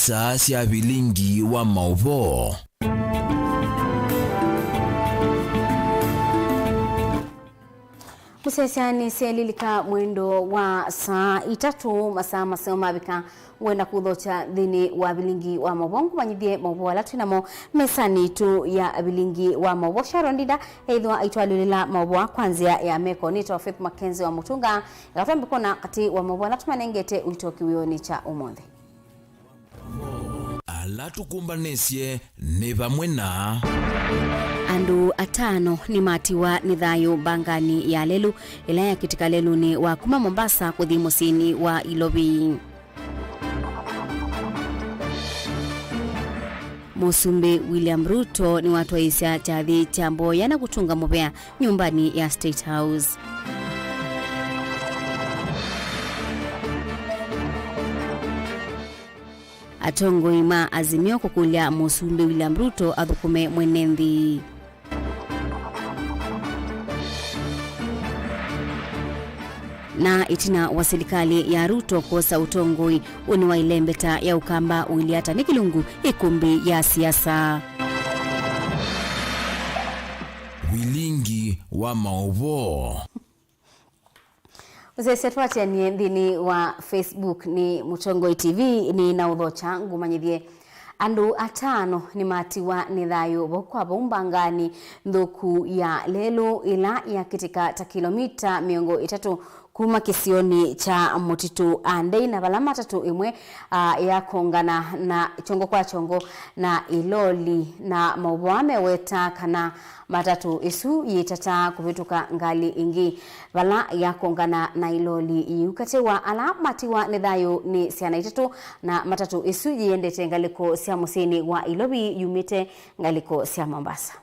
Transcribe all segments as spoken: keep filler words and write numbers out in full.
Saa sya vilingi wa maũvoo. Mũsyaĩĩsya, nĩ syalilika mwendo wa saa itatũ, masaa maseo mavika, ngwenda kũthokya nthĩnĩ wa vilingi wa maũvoo, ngũmanyĩthye maũvoo ala twĩ namo mesanĩ itũ ya vilingi wa maũvoo. Sharon Ndinda ethĩwa aitwalĩlĩla maũvoo kwa nzĩa ya meko. Nĩtawa Faith Mackenzie wa Mũtunga. Eka twambe kwona katĩ wa maũvoo ala tũmanengete ũito kĩwĩonĩ kya ũmũnthĩ. Ala tũkũmbanĩsye nĩ vamwe na. Andũ atano nĩmatiwa nĩ thayũ mbanganĩ ya lelũ ĩla yakĩtĩka lelũnĩ wa kuma Mombasa kũthi mũsyĩnĩ wa Ilovi. Mũsumbĩ William Ruto nĩwatwaĩĩsya kyathĩ kya mboya na kũtũnga mũvea nyũmbanĩ ya State House. Atongoi ma Azimio kũkũlya Mũsumbĩ William Ruto athũkũme mwene nthĩ. Na ĩtina wa silikalĩ ya Ruto kwosa ũtongoi, ũnĩ wa ilembeta ya Ũkamba ũilyĩ ata nĩ kĩlungu ĩkũmbĩ ya siasa. Vilingi wa maũvoo. Ũsese twatianie nthĩnĩ wa Facebook nĩ Mũtongoi T V, nĩ na ũthokya ngũmanyĩthye. Andũ atano nĩmatiwa nĩ thayũ vau kwa vau mbanganĩ nthũku ya lelũ ĩla yakĩtĩka ta kilomita mĩongo ĩtatũ kuma kĩsionĩ kya Mũtitũ Andei, na vala matatũ ĩmwe, ah, yakongana na kyongo kwa kyongo na ĩloli, na maũvoo aa meweta kana matatũ ĩsu yĩtataa kũvĩtũka ngalĩ ĩngĩ vala yakongana na ĩloli yĩu. Katĩ wa ala matiwa nĩ thayũ nĩ syana itatũ, na matatũ ĩsu yĩendete ngalĩko sya mũsyĩnĩ wa Ilovi yumĩte ngalĩko sya Mombasa.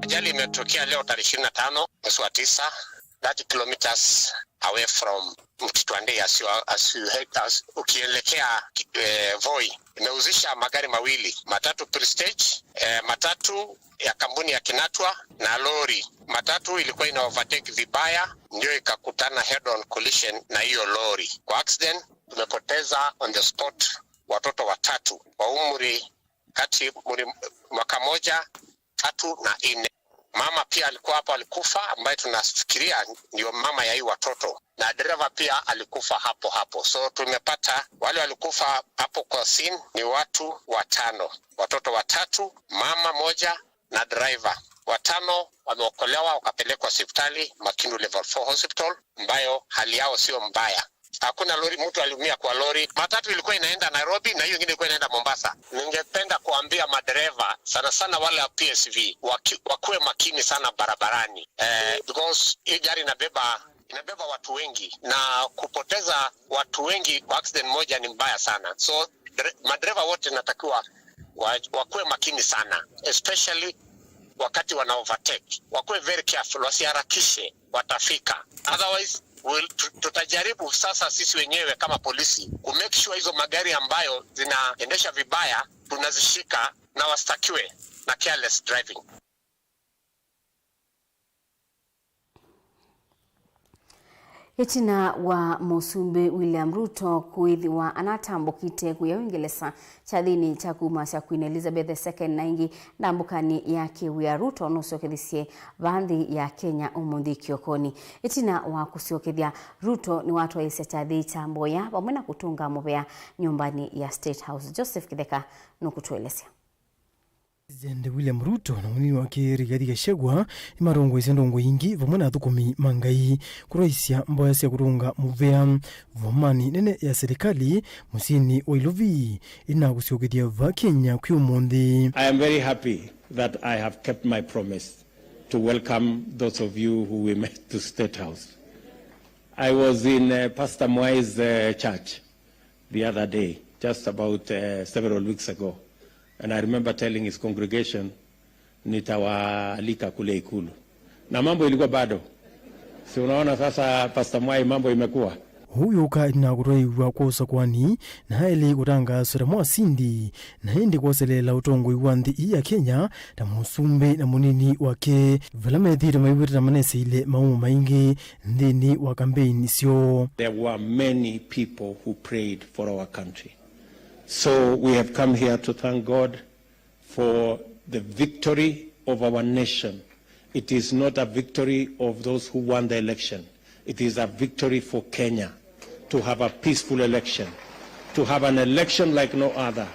Ajali imetokea leo tarehe ishirini na tano mwezi wa tisa, thirty kilometers away from Mtitwandei as you are, as you head, as, ukielekea, eh, Voi. Imehusisha magari mawili, matatu Prestige, eh, matatu ya kampuni ya Kinatwa na lori. Matatu ilikuwa ina overtake vibaya, ndio ikakutana head on collision na hiyo lori. Kwa accident tumepoteza on the spot watoto watatu wa umri kati umri mwaka moja, tatu na nne. Mama pia alikuwa hapo, alikufa, ambaye tunafikiria ndio mama ya hii watoto, na dereva pia alikufa hapo hapo. So tumepata wale walikufa hapo kwa scene ni watu watano, watoto watatu, mama moja na driver. Watano wameokolewa wakapelekwa hospitali, Makindu Level four Hospital, ambayo hali yao sio mbaya. Hakuna lori, mtu aliumia kwa lori. Matatu ilikuwa inaenda Nairobi na hiyo ingine ilikuwa inaenda Mombasa. Ningependa kuambia madereva, sana sana wale wa P S V, waki-, wakuwe makini sana barabarani. Eh, because hii gari inabeba, inabeba watu wengi, na kupoteza watu wengi kwa accident moja ni mbaya sana. So, dere-, madereva wote natakiwa wa-, wakuwe makini sana, especially wakati wana overtake. Wakuwe very careful, wasiharakishe, watafika. Otherwise, we'll, tu-, tutajaribu sasa sisi wenyewe kama polisi ku make sure hizo magari ambayo zinaendesha vibaya tunazishika na wastakiwe na careless driving. Ĩtina wa Mũsumbĩ William Ruto kwĩthĩwa anatambũkĩte kũya Ũingelesa kyathĩnĩ kya kumasya Queen Elizabeth the second na ĩngĩ ndambũkanĩ ya kĩwĩa, Ruto nũsyokethisye vaa nthĩ ya Kenya ũmũnthĩ kĩokonĩ. Ĩtina wa kũsyokethya, Ruto nĩwatwaĩĩsya kyathĩ kya mboya vamwe na kũtũnga mũvea nyũmbanĩ ya State House. Joseph Kĩtheka nũkũtũelesya. President William Ruto na mũnini wake Rigathi Gachagua nĩmatongoesye ndongoi ingĩ vamwe na athũkũmi ma Ngai kũtwaĩĩsya mboya sya kũtũnga mũvea vomanĩ nene ya silikalĩ mũsyĩnĩ wa Ilovi, ĩna kũsyokethya vaa Kenya kwĩ ũmũnthĩ. I am very happy that I have kept my promise to welcome those of you who we met to State House. I was in, uh, Pastor Mwai's, uh, church the other day, just about, uh, several weeks ago. And I remember telling his congregation, "Nitawaalika kule Ikulu." Na mambo ilikuwa bado. Si unaona sasa, Pastor Mwai, mambo imekuwa? Ũu yũka ĩtina wa kũtwaĩw'a kwa ũsakwani, na aĩlĩ kũtangaaswa ta mwasindi, na ĩndĩ kwoseleela ũtongoi wa nthĩ ii ya Kenya ta mũsumbĩ na mũnini wake, vala methĩĩtwe maiw'ĩte ta maneseile maumo maingĩ nthĩnĩ wa kambeini syoo. There were many people who prayed for our country. So we have come here to thank God for the victory of our nation. It is not a victory of those who won the election. It is a victory for Kenya to have a peaceful election, to have an election like no other.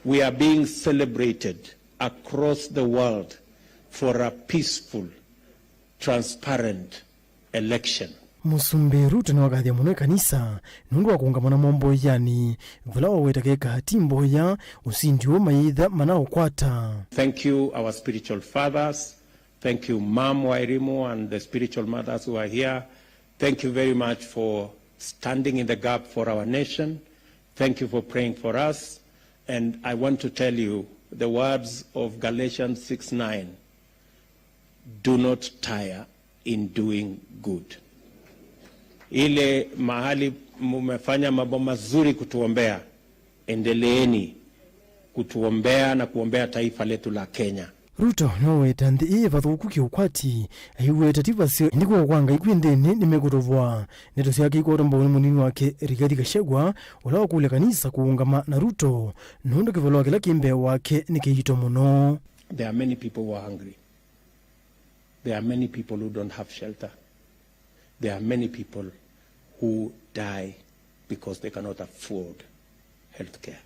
We are being celebrated across the world for a peaceful, transparent election. Mũsumbĩ Ruto nĩwakathya mũno ĩkanisa nũndũ wa kũũngama namo mboyanĩ, vala waweta keka ti mboya, ũsindi ũũ mayĩtha manaũkwata. Thank you, our spiritual fathers. Thank you, Mom Wairimu, and the spiritual mothers who are here. Thank you very much for standing in the gap for our nation. Thank you for praying for us. And I want to tell you the words of Galatians six nine. Do not tire in doing good. Ile mahali mumefanya mambo mazuri kutuombea, endeleeni kutuombea na kuombea taifa letu la Kenya. Ruto noweta nthĩ ĩĩ ĩvathũku kĩũkwati, aiweta ti vaseo, ĩndĩ kw'oko kwa Ngai kwĩ nthĩnĩ nĩmekũtũvwa. Ndeto syake ikwatwa mbau nĩ mũnini wake Rigathi Gachagua, ũla wakũlya kanisa kũũngama na Ruto, nũndũ kĩvalũa kĩla kĩ mbee wake nĩ kĩito mũno. There are many people who are hungry. There are many people who don't have shelter. There are many people who die because they cannot afford health care.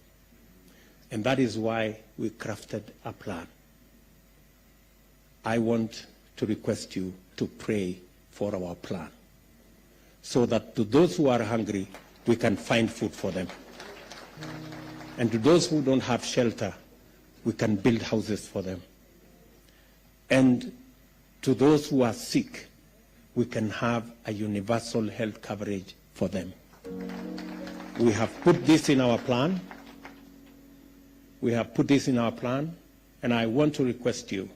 And that is why we crafted a plan. I want to request you to pray for our plan, so that to those who are hungry, we can find food for them. And to those who don't have shelter, we can build houses for them. And to those who are sick, we can have a universal health coverage for them. We have put this in our plan. We have put this in our plan, and I want to request you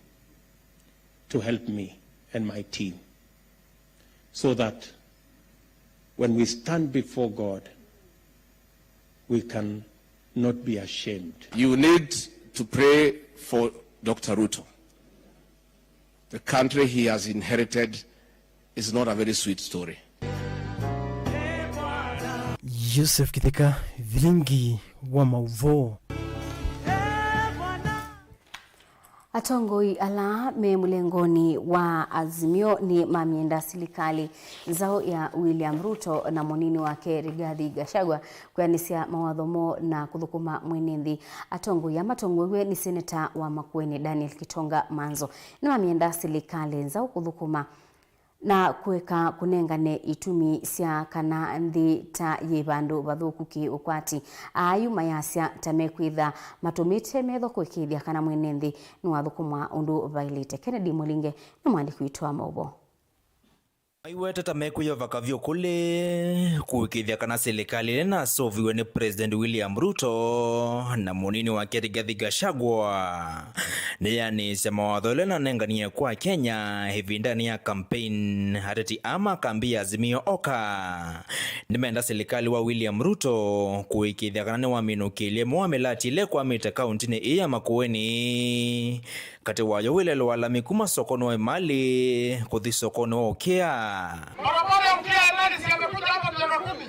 to help me and my team so that when we stand before God, we can not be ashamed. You need to pray for Doctor Ruto. The country he has inherited is not a very sweet story. Joseph Kitheka, Vilingi wa Mauvoo. Atongoi ala me mũlengonĩ wa Azimio nĩ mamyenda silikalĩ nzaũ ya William Ruto na mũnini wake Rigathi Gachagua kwĩanĩsya mawatho moo na kũthũkũma mwene nthĩ. Atongoi aa matongoew'e nĩ seneta wa Makueni Daniel Gitonga Manzo nĩmamyenda silikalĩ nzaũ kũthũkũma na kũeka kũnengane itumi sya kana nthĩ ta yĩ vandũ vathũku kĩ ũkwati. Aayu mayasya ta mekwĩtha matũmĩte metho kũĩkĩĩthya kana mwene nthĩ nĩwathũkũma ũndũ vaĩlĩte. Kennedy Mũlinge nĩ mwandĩki witũ wa maũvoo. Maiweta ta mekwĩyova kavyũ kũlĩ kũĩkĩĩthya kana silikalĩ ĩla ĩnasoviwe nĩ President William Ruto na mũnini wake Rigathi Gachagua nĩyanĩĩsya mawatho ĩla nanenganie kwa Kenya ĩvindanĩ ya campaign. Ateti aa ma kambi ya Azimio oka nĩmenda silikalĩ wa William Ruto kũĩkĩĩthya kana nĩwaminũkĩlye mowaa mĩlati ĩla ĩkwamĩte kaũntĩnĩ ĩĩ ya Makueni, katĩ wayo wĩlelo wa lami kuma sokonĩ wa Emali kũthi sokonĩ wa Ũkĩa. Barabara ya Ukia Emali si amekuja hapa miaka kumi?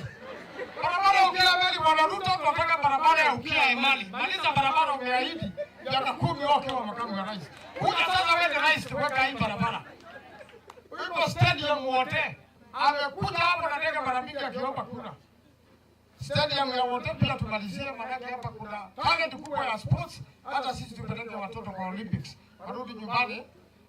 Barabara ya Ukia Emali, Bwana Ruto, tunataka barabara ya Ukia Emali. Maliza barabara umeahidi miaka kumi wewe ukiwa makamu wa rais. Kuja sasa wewe ni rais, tuweka hii barabara. Iko stadium wote. Amekuja hapo na ndege mara mingi akiomba kura. Stadium ya wote pia tumalizie, maanake hapa kuna talent kubwa ya sports. Hata sisi tupeleke watoto kwa Olympics, warudi nyumbani,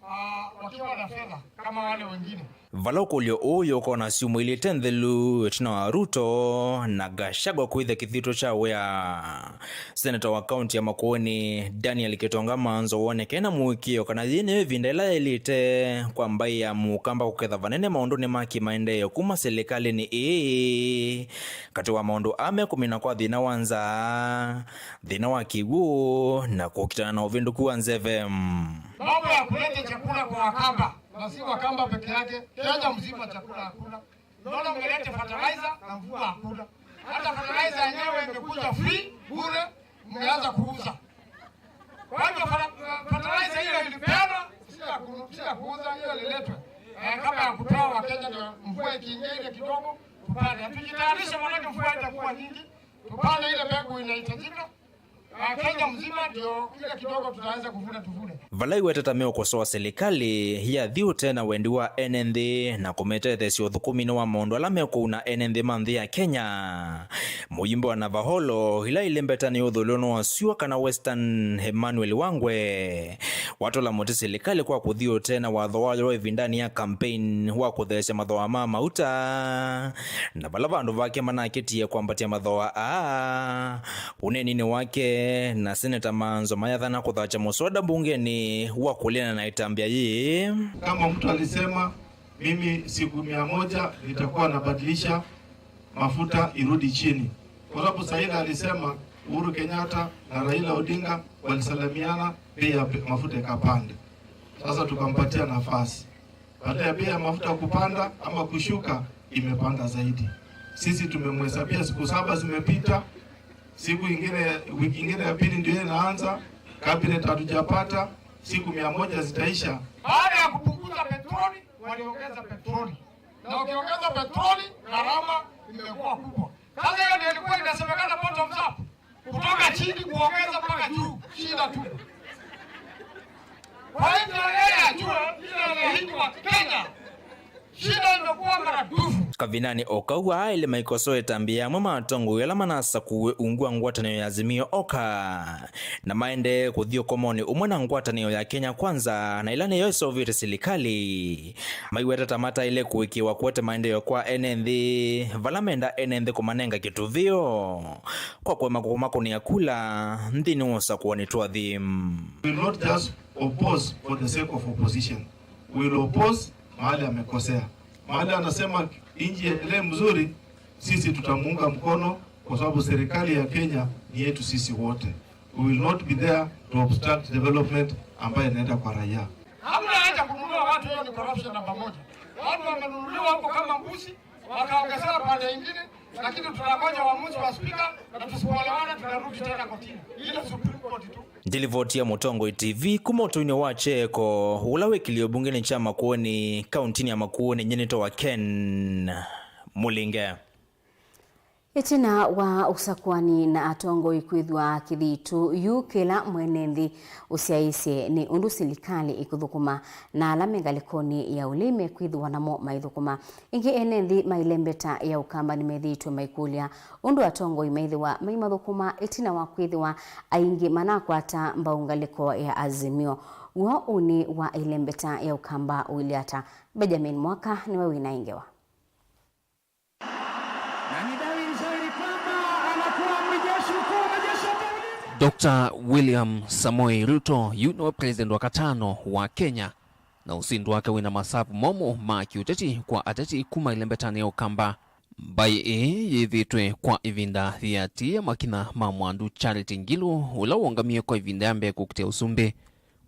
ah, wakiwa na fedha kama wale wengine. Vala ũkũlyo ũũ yũka na syumwa ilĩ ite nthelu ĩtina wa Ruto na Gachagua kwĩthya kĩthitũ kya wĩa. Seneta wa kaunti ya Makueni, Daniel Gitonga Manzo, wonekene na mũĩkĩĩo kana yĩĩ nĩyo ĩvinda ĩla yaĩlĩte kwa mbaĩ ya Mũkamba kũketha vanene maũndũnĩ ma kĩmaendeeo kuma silikalĩnĩ ĩĩ. Katĩ wa maũndũ aa mekũmina kwa thĩna wa nzaa, thĩna wa kĩw'ũ, na kũkitana na ũvĩndũku wa nzeve. Mambo ya kuleta chakula kwa Wakamba, Na si Wakamba peke yake, Kenya mzima chakula hakuna. Naona mmelete fertilizer na mvua hakuna. Hata fertilizer yenyewe imekuja free, bure, mmeanza kuuza. Kwa hivyo fera-, fertilizer hiyo ilipeanwa, si ya ku-, si ya kuuza, hiyo ililetwe. Eh, kama ya kutoa Wakenya ndio mvua ikiingia ile kidogo, tupande. Tujitayarishe, maanake mvua itakuwa nyingi, tupande ile mbegu inahitajika. Ah, Kenya mzima ndio ile kidogo tutaweza kuvuna, tuvune. Vala iwetete meũkosoa silikalĩ yathiĩ ũtee na wendi wa ene nthĩ na kũmetetheesya ũthũkũminĩ wa maũndũ ala mekũuna ene nthĩ ma nthĩ ya Kenya. Mũyumbe wa Navaholo, ĩla ĩlembeta nĩyũthũlwe nĩ wa syũa kana Western, Emmanuel Wangwe, watũla mũtĩ silikalĩ kwa kũthi ũtee na watho wayo wa ĩvindanĩ ya campaign wa kũtheesya mathooa ma mauta, na vala vandũ vake manakĩtie kwambatya mathooa aa. Ũneeninĩ wake na Seneta Maanzo mayathana kũthakya mũswada mbungenĩ wa kũleana na ĩtambya yĩĩ. Kama mtu alisema, mimi siku mia moja nitakuwa nabadilisha mafuta irudi chini, kwa sababu Raila alisema, Uhuru Kenyatta na Raila Odinga walisalimiana, bei ya pe-, mafuta ikapanda. Sasa tukampatia nafasi. Baada ya bei ya mafuta kupanda ama kushuka, imepanda zaidi. Sisi tumemhesabia siku saba zimepita, siku ingine, wiki ingine ya pili ndio inaanza, cabinet hatujapata, siku mia moja zitaisha. Baada ya kupunguza petroli, waliongeza petroli. Na ukiongeza petroli, gharama imekuwa kubwa. Sasa hiyo ndio ilikuwa inasemekana bottoms up. Kutoka chini kuongeza mpaka juu, shida tu. Kwa hivyo yeye ajue ile anaahidi wa Kenya, shida imekuwa maradufu. Kavindanĩ o kau, aa elĩ maikosoa ĩtambya ya amwe ma atongoi ala manasakuwe ungu wa ngwatanĩo ya Azimio Oka, na maendee kũthi ũkomonĩ ũmwe na ngwatanĩo ya Kenya Kwanza, na ĩla nĩyo ĩseũvĩte silikalĩ. Maiweta ta mataĩle kũĩkĩĩwa kũete maendeeo kwa ene nthĩ, vala menda ene nthĩ kũmanenga kĩtũvĩo kwa kũema kũmakũnĩa kula nthĩnĩ wa ũsakũanĩ twathi. We will not just oppose for the sake of opposition. We will oppose mahali amekosea. Mahali anasema nchi iendelee mzuri, sisi tutamuunga mkono kwa sababu serikali ya Kenya ni yetu sisi wote. We will not be there to obstruct development ambayo inaenda kwa raia. Hamna haja kununua watu, hiyo ni corruption namba moja. Watu wamenunuliwa huko kama mbuzi, wakaongezewa pande ingine, lakini tunangoja uamuzi wa spika, na tusipoelewana tunarudi tena kotini. Ile Supreme Court tu. Ndilivoti ya Mũtongoi T V kuma ũtũinĩ wa kyeko ũla wĩ kĩlio mbungenĩ kya Makueni, kauntinĩ ya Makueni, nyie nĩtawa Ken Mũlinge. Ĩtina wa ũsakũani na atongoi kwĩthwa kĩthitũ yu kĩla mwene nthĩ ũsyaĩĩsye nĩ ũndũ silikalĩ ĩkũthũkũma na ala me ngalĩkonĩ ya ũlei mekwĩthĩwa namo maithũkũma. Ĩngĩ ene nthĩ ma ĩlembeta ya Ũkamba nĩmethĩĩtwe maikũlya ũndũ atongoi maĩthĩwa maimathũkũma ĩtina wa kwĩthĩwa aingĩ manakwata mbau ngalĩko ya Azimio. W'o ũnĩ wa ĩlembeta ya Ũkamba ũilyĩ ata? Benjamin Mwaka nĩwe wĩna ĩ ngewa. Na ni dhahiri shahiri kwamba anakuwa amri jeshi mkuu wa majeshi ya Tanzania. Doctor William Samoei Ruto yu nĩwe president wa katano wa Kenya, na ũsindi wake wĩna masavu momũ ma kĩũteti kwa ateti kuma ĩlembetanĩ ya Ũkamba. Mbaĩ ĩĩ yĩthĩtwe kwa ĩvinda yĩatĩĩa makinya ma Mwandu Charity Ngilu, ũla wongamie kwa ĩvinda ya mbee kũkitĩa ũsumbĩ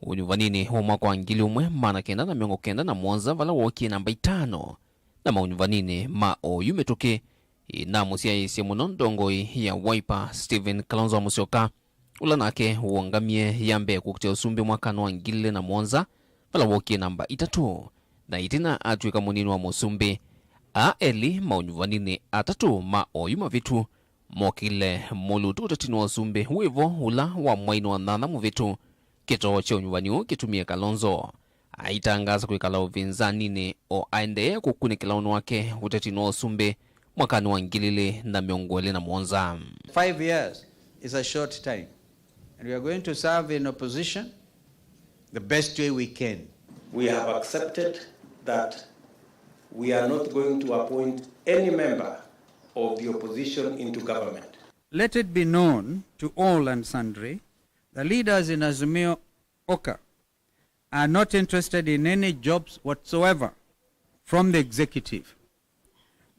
ũnyuvaninĩ wa mwaka wa ngili ũmwe maana kenda na mĩongo kenda na mũonza, vala wookie namba itano. Na maũnyuvaninĩ ma oyu mĩtũkĩ, ĩnamũsyaĩĩsye mũno ndongoi ya Wiper Stephen Kalonzo Musyoka, ũla nake wongamie ya mbee kũkitĩa ũsumbĩ mwakanĩ wa ngili ilĩ na mũonza, vala wookie namba itatũ, na ĩtina atw'ĩka mũnini wa mũsumbĩ. Aa elĩ maũnyuvaninĩ atatũ ma oyu mavĩtu mokĩle mũlutu ũtetinĩ wa ũsumbĩ wĩvo ũla wa mwainĩ wa nyanya mũvĩtu. Kĩtoo kya ũnyuvani ũũ kĩtumie Kalonzo aitangaasa kwĩkala ũvinzaninĩ o aendee kũkunĩkĩla ũnĩ wake ũtetinĩ wa ũsumbĩ mwakanĩ wa ngili ilĩ na mĩongo ĩlĩ na mũonza. Five years is a short time, and we are going to serve in opposition the best way we can. We have accepted that we are not going to appoint any member of the opposition into government. Let it be known to all and sundry, the leaders in Azimio Oka are not interested in any jobs whatsoever from the executive.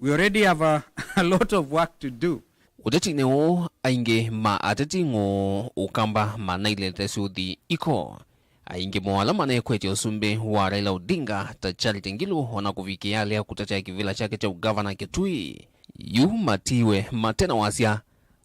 We already have a, a lot of work to do. Ũtetinĩ ũũ, aingĩ ma ateti ng'ũũ Ũkamba manailete syũthi iko, Aingĩ moo ala manekwetye ũsumbĩ wa Raila Odinga ta Charity Ngilu, ona kũvikĩa alea kũtetea kĩvĩla kyake kya ũgavana Kitui, yu matiwe mate na wasya.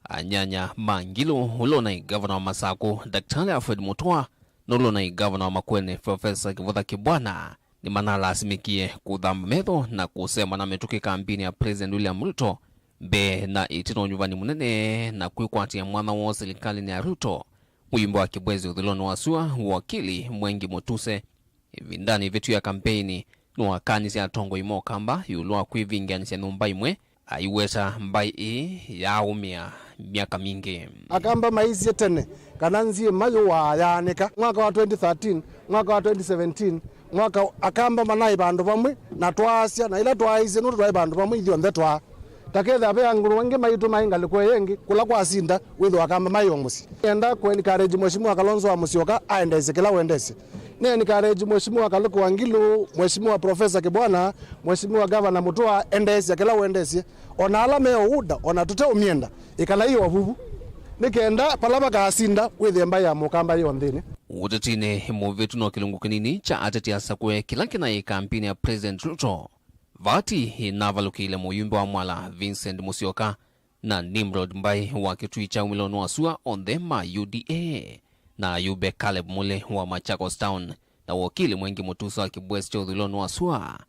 Anyanya ma Ngilu, ũla ũnaĩ gavana wa Masakũ, Daktari Alfred Mutua, na ũla ũnaĩ gavana wa Makueni, Profesa Kivutha Kibwana, nĩmanalasimĩkie kũthamba metho na kũsema na mĩtũkĩ kambini ya President William Ruto mbee na ĩtina ũnyuvani mũnene na kwĩkwatĩa mwanya woo silikalĩnĩ ya Ruto. Mũyumbe wa Kibwezi ũthũĩlonĩ wa sua, wakili Mwengi Mutuse, ĩvindanĩ ĩvĩtu ya kambeini, nĩwakanisye atongoi ma Ũkamba ĩũlũ wa kwĩvingĩanĩsya nyũmba ĩmwe, aiweta mbaĩ ĩĩ yaaũmĩa myaka mingĩ. Akamba maisye tene kana nzima yũaa yaanĩka. Mwaka wa twenty thirteen, mwaka wa twenty seventeen, mwaka Akamba manaĩ vandũ vamwe na twaasya, na ĩla twaaisye nũndũ twaĩ vandũ vamwe ithyonthe twaa. Ta ketha ve angũrũ angĩ maitũ maĩ ngalĩko ĩyo ĩngĩ, kũla kwasinda, wĩthĩwa Akamba maĩ o mũsyĩ. Nĩenda kũ encourage Mheshimiwa Kalonzo wa Musyoka aendeesye kĩla ũendeesye. Nĩ encourage Mheshimiwa Kalonzo wa Ngilu, Mheshimiwa Professor Kibwana, Mheshimiwa Governor Mutua, endeesya kĩla ũendeesye. Ona ala me o UDA, ona tũteũmyenda, ĩkalai o vuvu. Nĩ kenda pala vakasinda, wĩthĩe mbaĩ ya Mũkamba yĩ o nthĩnĩ. Ũtetinĩ mũvĩtu no kĩlungu kĩnini kya ateti asakũe kĩla kĩnaĩ kampini ya President Ruto. Vati navalũkĩile mũyumbe wa Mwala Vincent Musyoka na Nimrod Mbai wa Kitui kya Umĩlonĩ wa Sua, onthe ma U D A, na ayumbe Caleb Mule wa Machakos Town na wakili Mwengi Mutuse wa Kibwezi kya ũthũĩlonĩ wa Sua,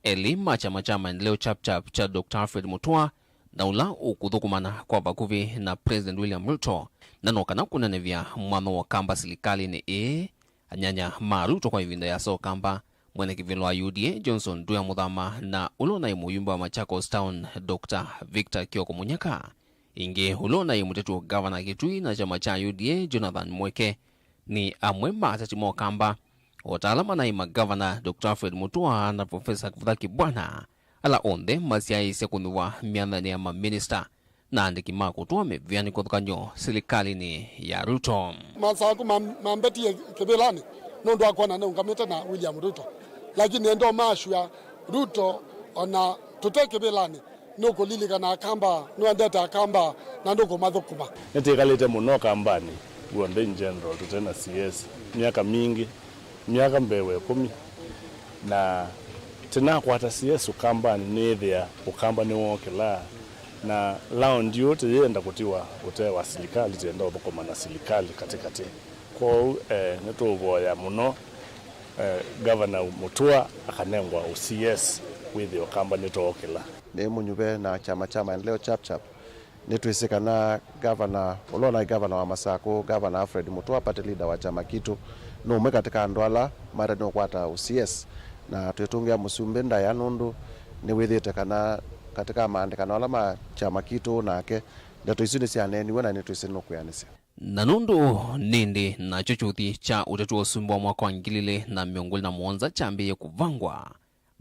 elĩ ma kyama kya Maendeleo Chap Chap kya Doctor Alfred Mutua, na ũla ũkũthũkũmana kwa vakuvĩ na President William Ruto, na no kana kũnenevya mwanya wa Ũkamba silikalĩnĩ ĩĩ. Anyanya ma Ruto kwa ĩvinda ya Ũkamba, mwene kĩvĩla wa U D A Johnson Nduya Mũthama na ũla ũnaĩ mũyumbe wa Machakos Town, Doctor Victor Kioko Munyaka, ĩngĩ ũla ũnaĩ mũteti wa gavana Kitui na kyama kya U D A Jonathan Mweke, nĩ amwe ma ateti ma Ũkamba, o ta ala manaĩ magavana Doctor Alfred Mutua na Professor Kivutha Kibwana, ala onthe masyaĩĩsye kũnyuvwa myanyanĩ ya maminista na andĩki ma kũtũa mĩvĩa nĩ kĩvathũkany'o silikalĩnĩ ya Ruto. Masakũ mam- mambetie kĩvĩlanĩ nũndũ wa kwona nĩũngamĩte na William Ruto, lakini endo maashua Ruto ona tũte kĩvĩlanĩ nũkũlilikana Akamba, nũendete Akamba na ndũkũmathũkũma. Nĩtwĩkalĩte mũno Kambanĩ guonthe in general tũte na C S myaka mingĩ. Myaka mbee wa ĩkũmi, na tĩnakwata C S Ũkambanĩ, nĩĩthĩa Ũkamba nĩwookĩla, na laundi ũũ tĩyĩenda kũtiwa ũtee wa silikalĩ, tĩenda ũthũkũma na silikalĩ katĩkatĩ. Kwoou, eh, nĩtũũvoya mũno, eh, Gavana Mũtua akanengwa ũ C S wĩthĩe Ũkamba nĩtwookĩla. Nĩ mũnyuve na kyama kya Maendeleo Chap Chap. Nĩtwĩsĩ kana gavana, ũla ũnaĩ gavana wa Masakũ, Gavana Alfred Mutua, party leader wa kyama kitũ, nĩ ũmwe katĩka andũ ala maĩle nĩ ũkwata ũ C S, na twĩtũngĩa mũsumbĩ ndaĩa nũndũ nĩwĩthĩĩte kana katĩka maandĩkano ala ma kyama kitũ nake, ndeto isu nĩsyaneeniwe na nĩtwĩsĩ nũkwĩanĩsya. Na nũndũ nĩndĩ nakyo kyũthi kya ũteti wa ũsumbĩ wa mwaka wa ngili ilĩ na mĩongo ĩlĩ na mũonza kyambĩĩe kũvangwa,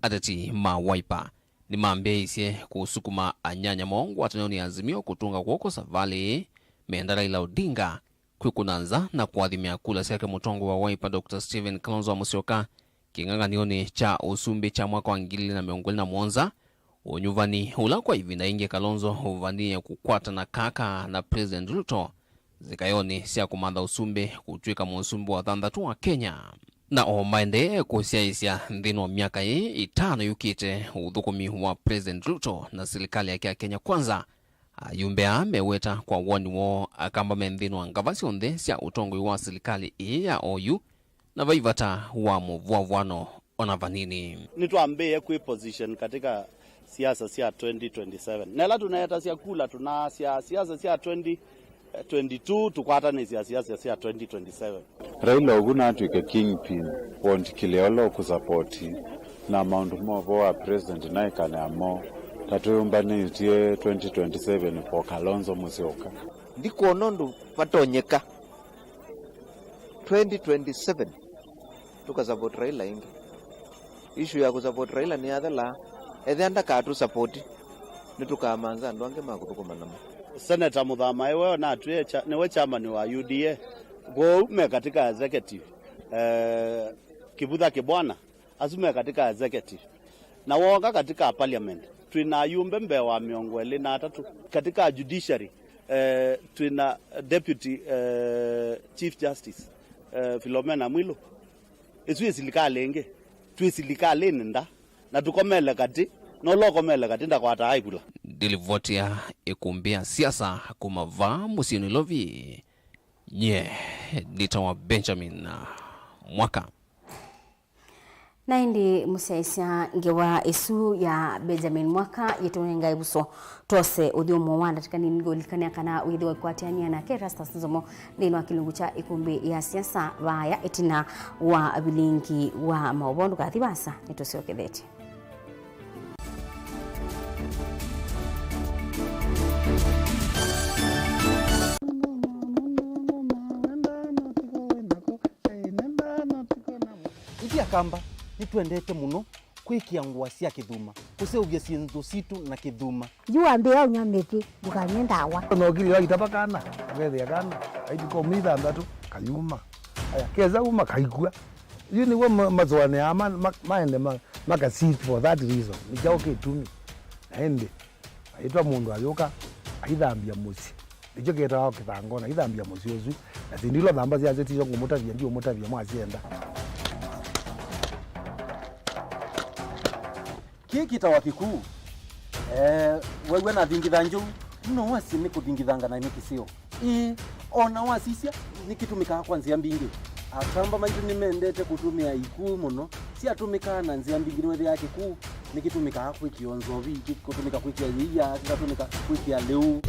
ateti ma Wiper nĩmambĩĩisye kũsukuma anyanya moo ngwatanĩonĩ ya Azimio kũtũnga kw'oko savalĩ ĩĩ, menda Raila Odinga kwĩkũna nza na kũathimĩa kula syake mũtongoi wa Wiper Doctor Stephen Kalonzo wa Musyoka kĩng'ang'anĩonĩ kya ũsumbĩ kya mwaka wa ngili ilĩ na mĩongo ĩlĩ na mũonza, ũnyuvani ũla kwa ĩvinda yĩngĩ Kalonzo ũvanie kũkwatana kaka na President Ruto nzĩkaĩonĩ sya kũmantha ũsumbĩ kũtw'ĩka mũsumbĩ wa thanthatũ wa Kenya. Na o maendee kũsyaĩĩsya nthĩnĩ wa myaka ĩĩ ĩtano yũkĩte ũthũkũmi wa President Ruto na silikalĩ yake ya Kenya Kwanza, ayumbe aa meweta kwa woni woo Akamba me nthĩnĩ wa ngava syonthe sya ũtongoi wa silikalĩ ĩĩ ya oyu, na vai vata wa mũvwavwano ona vanini. Nĩtwambĩĩe kwĩ position katika siasa sya twenty twenty-seven. Na ĩla tũneetasya kula, tũnaasya siasa sya twenty twenty-two, tũkwatanĩsya siasa sya twenty twenty-seven. Raila ũvu natw'ĩke kingpin, wondikĩlya ũla ũkũsapoti, na maũndũ ma ũvoo wa president naĩkane amo, ta twĩyũmbanĩtye twenty twenty-seven for Kalonzo Musyoka. Ndikwona ũndũ vatonyeka twenty twenty-seven tũkasupport Raila ĩngĩ. Issue ya kũsupport Raila nĩyathela, ethĩa ndakatũsupport, nĩtũkamantha andũ angĩ ma kũthũkũma namo. Senator Mũthama ĩwe onatw'ĩe cha-, nĩwe chairman wa U D A, kwoou me katika executive. Eh, Kivutha Kibwana, asu me katika executive. Na wooka katika parliament, twĩ na ayumbe mbee wa mĩongo ĩlĩ na atatũ. Katika judiciary, eh, twĩ na deputy, eh, chief justice, eh, Philomena Mwilu. Ĩsu ĩ silikalĩ ĩngĩ. Twĩ silikalĩnĩ nda, na tũkomele katĩ, na ũla ũkomele katĩ ndakwataa ĩkula. Ndilivoti ya ĩkumbi ya siasa kuma vaa mũsyĩ Nairobi, nye nĩtawa Benjamin Mwaka. Na ĩndĩ mũsyaĩĩsya ngewa ĩsu ya Benjamin Mwaka yĩtũnenga ĩvuso twose ũthyũmũo wa ndatĩka nini. Ngũlilikany'a kana wĩthĩwe ũkwatĩanĩa nake Erastus Nzomo nthĩnĩ wa kĩlungu kya ĩkumbi ya siasa vaaya ĩtina wa vilingi wa maũvoo. Ndũkathi vaasa, nĩtũsyokethetye. Ithyĩ Akamba nĩtwendete mũno kwĩkĩa ngũa sya kĩthuma, kũseũvya syĩndũ sitũ na kĩthuma. Yu wambĩĩa ũnyw'a mĩtĩ, ndũkanywe ndawa. Nokili waitava kana, ũkethĩa kana, aitũka ũmĩ ithanthatũ, kayuma. Aya, kesa uma, kaikw'a. Yu nĩw'o ma-, masũanĩaa ma-, ma-, maende ma-, maka sit for that reason. Nĩ kyaũ kĩtumi? Na ĩndĩ, aitwa mũndũ ayũka, aithambya mũsyĩ. Nĩkyo kĩtawa kĩthangona, ithambya mũsyĩ ũsu. Na syĩndũ ila thamba syasyo tisyo ngũmũtavya, ndiũmũtavya mwasyenda. Kĩĩ kĩtawa kĩkuu. Eh, wew'a nathingitha njũu, no wasye nĩ kũthingithanga na nĩ kĩseo. Ĩĩ, o na wasisya, nĩkĩtũmĩkaa kwa nzĩa mbingĩ. Akamba maitũ nĩmendete kũtũmĩa ikuu mũno. Syatũmĩkaa na nzĩa mbingĩ, nĩwethĩaa kĩkuu nĩkĩtũmĩkaa kwĩkĩa nzovi, kĩkũtũmĩka kwĩkĩa yĩia, kĩkatũmĩka kwĩkĩa lĩu.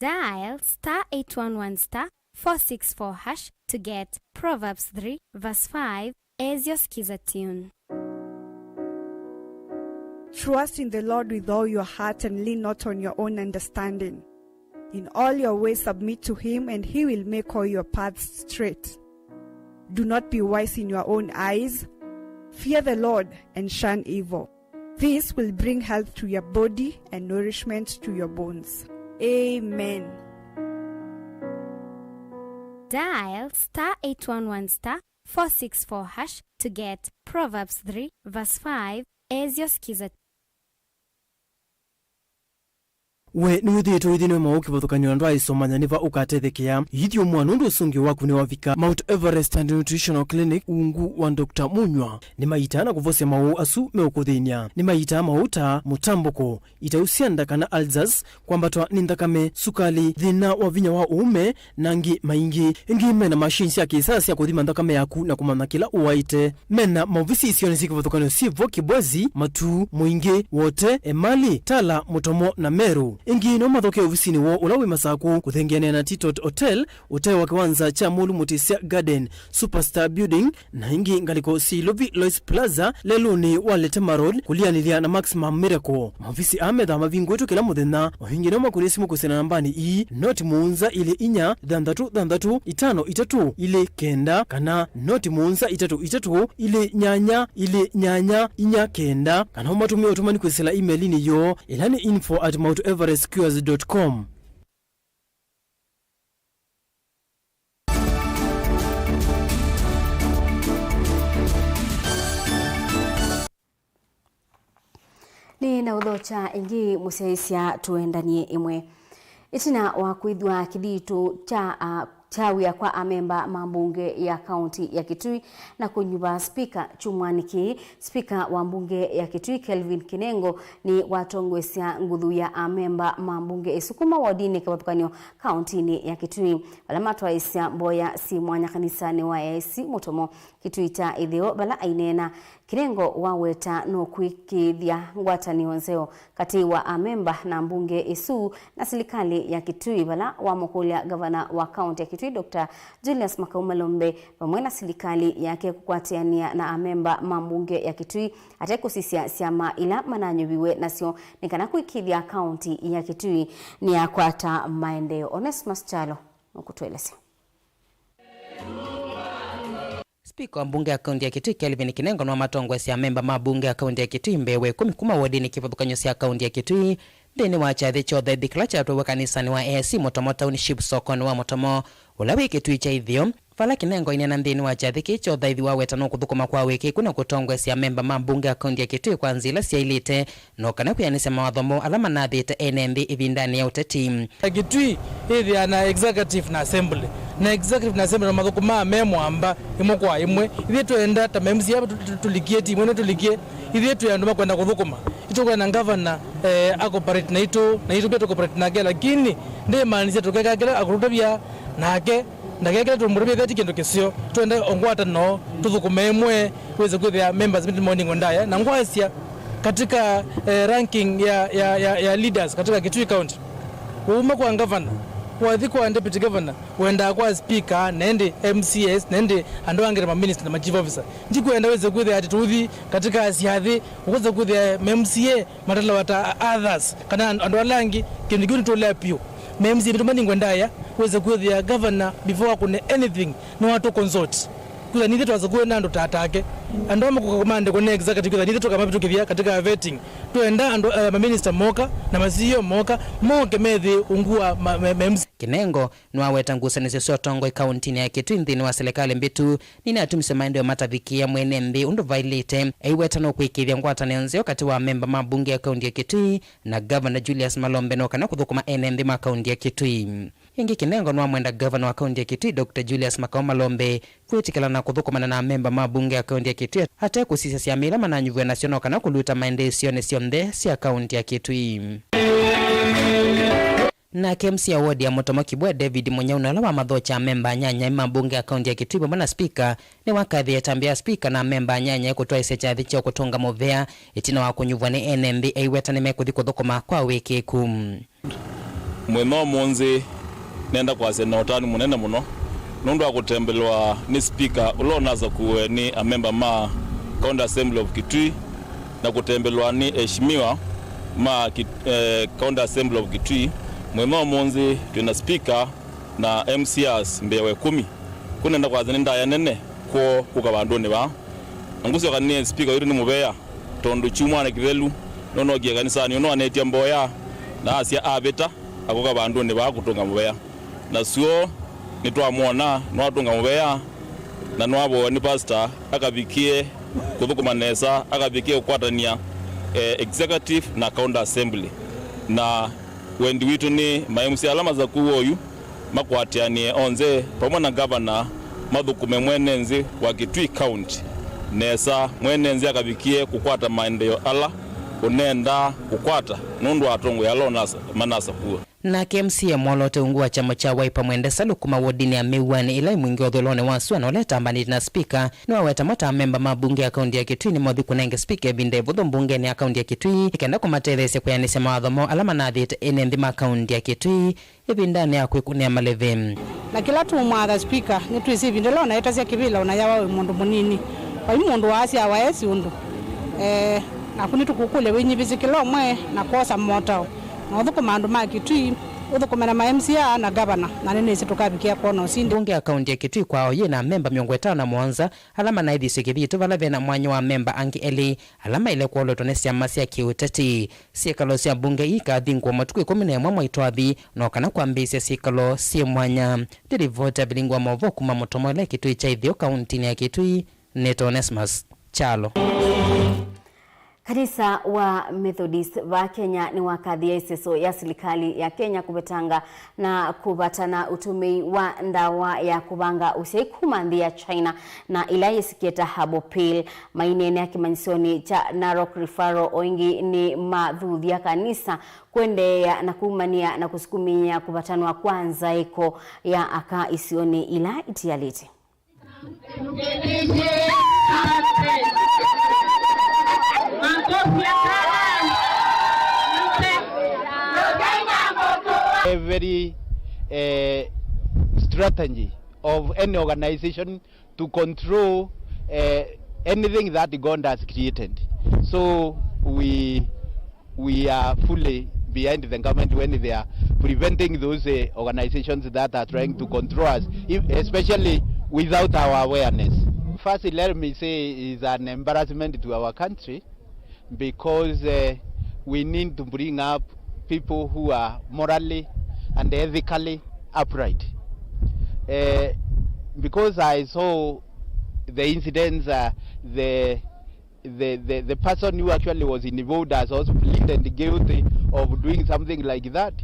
Dial star eight one one star four six four hash to get Proverbs three verse five as your Skiza tune. Trust in the Lord with all your heart and lean not on your own understanding. In all your ways submit to him, and he will make all your paths straight. Do not be wise in your own eyes. Fear the Lord and shun evil. This will bring health to your body and nourishment to your bones. Amen. Dial star eight one one star four six four hash to get Proverbs three verse five as your Skiza. We nĩwĩthĩĩtwe ũithi nĩ maũũ kĩvathũkany'o na ndwaĩsomanya nĩ va ũkatethekea? Ithyũmũa nũndũ ũsũngĩo waku nĩwavika. Mount Everest and Nutritional Clinic ungu wa Doctor Munywa nĩmaitaa na kũvosya maũũ asu meũkũthĩny'a. Nĩmaitaa maũũ ta mũtambũko, itau sya nda kana ulcers, kwambatwa nĩ nthakame, sukali, thĩna wa vinya wa ũũme, na angĩ maingĩ. Ĩngĩ mena machine sya kĩsaa sya kũthima nthakame yaku na kũmanya kĩla ũwaĩte. Mena maovisi isionĩ syĩ kĩvathũkany'o syĩ vo Kibwezi, Matuu, Mũingĩ, Wote, Emali, Tala, Mũtomo, na Meru. Ĩngĩ no mathokee ovisinĩ woo ũla wĩ Masakũ, kũthengeanĩa na Titot Hotel, ũtee wa kĩwanza kya Mũlu Mũtĩsya Garden, Superstar Building, na ĩngĩ ngalĩko syĩ Ilovi Lois Plaza, lelũnĩ wa Letema Road, kũlianĩlya na Maximum Miracle. Maovisi aa methaa mavingũĩtwe kĩla mũthenya. O ĩngĩ no makũnĩe simũ kwĩsĩla nambanĩ ii, noti mũonza ilĩ inya thanthatũ thanthatũ itano itatũ ilĩ kenda, kana noti mũonza itatũ itatũ ilĩ nyanya ilĩ nyanya inya kenda, kana ũmatũmĩe ũtũmani kwĩsĩla email-inĩ yoo, ĩla nĩ info at mount everest cures dot com. Nĩ na ũthokya ĩngĩ mũsyaĩĩsya tũendanie ĩmwe. Ĩtina wa kwĩthwa kĩthitũ kya, a, kya wĩa kwa amemba ma mbunge ya kaunti ya Kitui na kũnyuva spika kyumwanĩ kĩĩ, spika wa mbunge ya Kitui Kelvin Kinengo nĩ watongoesya nguthu ya amemba ma mbunge ĩsu kuma wodinĩ kĩvathũkany'o kauntinĩ ya Kitui, vala matwaĩsya mboya syĩ mwanya kanisanĩ wa A I C Mũtomo Kitui kya Ĩtheo, vala aineena Kinengo waweta no kwĩkĩĩthya ngwatanĩo nzeo katĩ wa amemba na mbunge ĩsu na silikalĩ ya Kitui, vala wamũkũlya ngavana wa kaunti ya Kitui, Doctor Julius Makau Malombe, vamwe na silikalĩ yake kũkwatĩanĩa na amemba ma mbunge ya Kitui, ate kũsisya syama ila mananyuviwe nasyo, nĩ kana kũĩkĩĩthya kaunti ya Kitui nĩyakwata maendeeo. Onesmus Kyalo nũkũtũelesya. Spika wa mbunge ya kaunti ya Kitui, Kelvin Kinengo, nĩwamatongoesya amemba ma mbunge ya kaunti ya Kitui mbee wa ĩkũmi kuma wodinĩ kĩvathũkany'o sya kaunti ya Kitui nthĩnĩ wa kyathĩ kya ũthaithi kĩla kyatwaiwe kanisanĩ wa A I C Mũtomo Township, sokonĩ wa Mũtomo, ũla wĩ Kitui kya Ĩtheo, Vala Kinengo aineena nthĩnĩ wa kyathĩ kĩĩ kya ũthaithi, waweta nũkũthũkũma kwa wĩkĩĩku na kũtongoesya amemba ma mbunge ya kaunti ya Kitui kwa nzĩa ila syaĩlĩte, no kana kwĩanĩsya mawatho moo ala manathĩte ene nthĩ ĩvindanĩ ya ũteti. Kitui ĩthĩaa na executive na assembly, na executive na assembly no mathũkũmaa me mwamba ĩmwe kwa ĩmwe. Ithyĩ twenda ta ma M C A tu-, tu-, tũlikie, timu ĩno tũlikie, ithyĩ twĩ andũ makwenda kũthũkũma. Itũkwenda ngavana, eh, a cooperate naitũ, na itũ pia tũ cooperate nake, lakini ndĩmaanisya tũkeka kĩla akũtũtavya nake. Ndakekĩle tũmũtũmĩthĩtye kĩndũ kĩseo. Twende o ngwatanĩo, tũthũkũme ĩmwe, wĩse kwĩthĩa members meeting maũningo ndaya. Na ngwasya katika, eh, ranking ya, ya, ya, ya leaders katika Kitui County, wauma kwa governor, wathi kwa deputy governor, wendaa kwa speaker, na ĩndĩ M C As, na ĩndĩ andũ angĩ ta ma minister na ma chief officer. Ndikwenda wĩse kwĩthĩa atĩ tũthi katika syathĩ, ũkwĩsa kwĩthĩa ma M C A matalawa ta others, kana and-, andũ ala angĩ, kĩndũ kĩu nĩtũlea piũ. Ma M C A maitũ maningwe ndaya, wĩse kwĩthĩa governor before akũne anything, no atũ consult. Kwĩsa nithe twasakue na andũ ta take. Andũ ama kũkamande kũne executive, kwĩsa nithe tũkamavĩtũkĩthya katika vetting. Twenda andũ, eh, ma minister moka, na ma C E O moka, moke methĩ ungu wa ma, ma, ma M C A. Kinengo nĩwaweta ngusanĩsyo sya ũtongoi kauntinĩ ya Kitui nthĩnĩ wa silikalĩ mbĩtu, nĩnatumisye maendeeo matavikĩĩa mwene nthĩ ũndũ vaĩlĩte, aiweta nũkwĩkĩĩthya ngwatanĩo nzeo katĩ wa amemba ma mbunge ya kaunti ya Kitui na Governor Julius Malombe, no kana kũthũkũma ene nthĩ ma kaunti ya Kitui. Ĩngĩ, Kinengo nĩwamwenda Governor wa kaunti ya Kitui, Doctor Julius Makau Malombe, kwĩtĩkĩlana kũthũkũmana na amemba ma mbunge ya kaunti ya Kitui ate kũsisya syama ila mananyuvw'a nasyo, no kana kũluta maendeeo isionĩ syonthe sya kaunti ya Kitui. Nake M C A wa wodi ya Mũtomo Kibwe, David Mũnyau, na ũla wamathokya amemba anyanyae ma mbunge ya kaunti ya Kitui vamwe na spika, nĩwakathĩĩe ĩtambya ya spika na amemba anyanyae kũtwaĩsya kyathĩ kya kũtũnga mũvea ĩtina wa kũnyuvwa nĩ ene nthĩ, aiweta nĩmekũthi kũthũkũma kwa wĩkĩĩku. Mũthenya ũmũnthĩ nenda kwasya na ũtanu mũnene mũno nũndũ wa kũtembelwa nĩ spika ũla ũnasakuwe nĩ amemba ma County Assembly of Kitui na kũtembelwa nĩ eheshimiwa ma Ki-, eh, County Assembly of Kitui. Mũthenya ũmũnthĩ twĩ na spika na M C As mbee wa ĩkũmi. Kũu nenda kwasya nĩ ndaĩa nene kwoo kũka vandũnĩ vaa. Na ngũsyoka nĩ spika witũ nĩ mũvea, tondũ kyumwanĩ kĩthelu nũnookie kanisanĩ ũnũ anetya mboya na asya avĩta akũka vandũnĩ vaa kũtũnga mũvea. Na syo nĩtwamwona nĩwatũnga mũvea na nĩwavoewa nĩ pastor akavikĩe kũthũkũma nesa, akavikĩe kũkwatany'a, eh, executive na county assembly. Na wendi witũ nĩ ma M C A ala masakuwe oyu makwatĩanĩe onthe vamwe na ngavana, mathũkũme mwene nthĩ wa Kitui County nesa, mwene nthĩ akavikĩe kũkwata maendeeo ala ũnendaa kũkwata nũndũ wa atongoi ala ũnasa-, manasakuwa. Nake M C A mwoloote ungu wa kyama kya Wiper Mwende Salu kuma wodinĩ ya Mĩuanĩ ĩla ĩ Mwingĩ ũthũĩlonĩ wa sua na ũla ĩtambanĩtye na spika, nĩwaweta mo ta amemba ma mbunge ya kaunti ya Kitui nĩmothi kũnenge spika ĩvinda ĩvũthũ mbungenĩ ya kaunti ya Kitui, ĩkenda kũmatetheesya kwĩanĩsya mawatho moo ala manathĩte ene nthĩ ma kaunti ya Kitui ĩvindanĩ ya kwĩkũnĩa malĩvi. Na kĩla tũũmwatha spika, nĩtwĩsĩ ĩvinda ĩla ũnaetasya kĩvĩla ũnayawa wĩ mũndũ mũnini, vai mũndũ waasyawa esi ũndũ. Eh, naku nĩtũkũkũlya wĩnyivĩsye kĩla ũmwe na kwosa motao, na ũthũkũma andũ ma Kitui, ũthũkũme na ma M C A na ngavana, na nĩnĩsĩ tũkavikĩa kwona ũsindi. Mbunge ya kaunti ya Kitui kwao yĩ na amemba mĩongo ĩtano na mũonza ala manaĩthisye kĩthitũ vala ve na mwanya wa amemba angĩ elĩ ala maĩle kwolotwa nĩ syama sya kĩũteti. Syĩkalo sya mbunge ii ikathingwa matukũ ĩkũmi na ĩmwe mwai twathi, no kana kwambĩĩsya syĩkalo syĩ mwanya. Ndĩ livoti ya vilingi wa maũvoo kuma Mũtomo ĩla ĩ Kitui kya Ĩtheo kauntinĩ ya Kitui, nĩtwa Onesmus Kyalo. Kanisa wa Methodist va Kenya nĩwakathie ĩseso ya silikalĩ ya Kenya kũvetanga na kũvatana ũtũmĩi wa ndawa ya kũvanga ũsyai kuma nthĩ ya China na ĩla yĩsikie ta herbal pill. Maineenea kĩmanyĩsyonĩ kya Narok Referral, o ĩngĩ nĩmathuthya kanisa kũendeea na kumany'a na kũsukumĩĩa kũvatanwa kwa nzaĩko ya aka isionĩ ila itialĩte. A very, eh, strategy of any organization to control, eh, anything that God has created. So we, we are fully behind the government when they are preventing those, eh, organizations that are trying to control us, if, especially without our awareness. First, let me say is an embarrassment to our country because, eh, we need to bring up people who are morally and ethically upright. Eh, Because I saw the incidents, uh, the, the, the, the person who actually was involved has also pleaded guilty of doing something like that.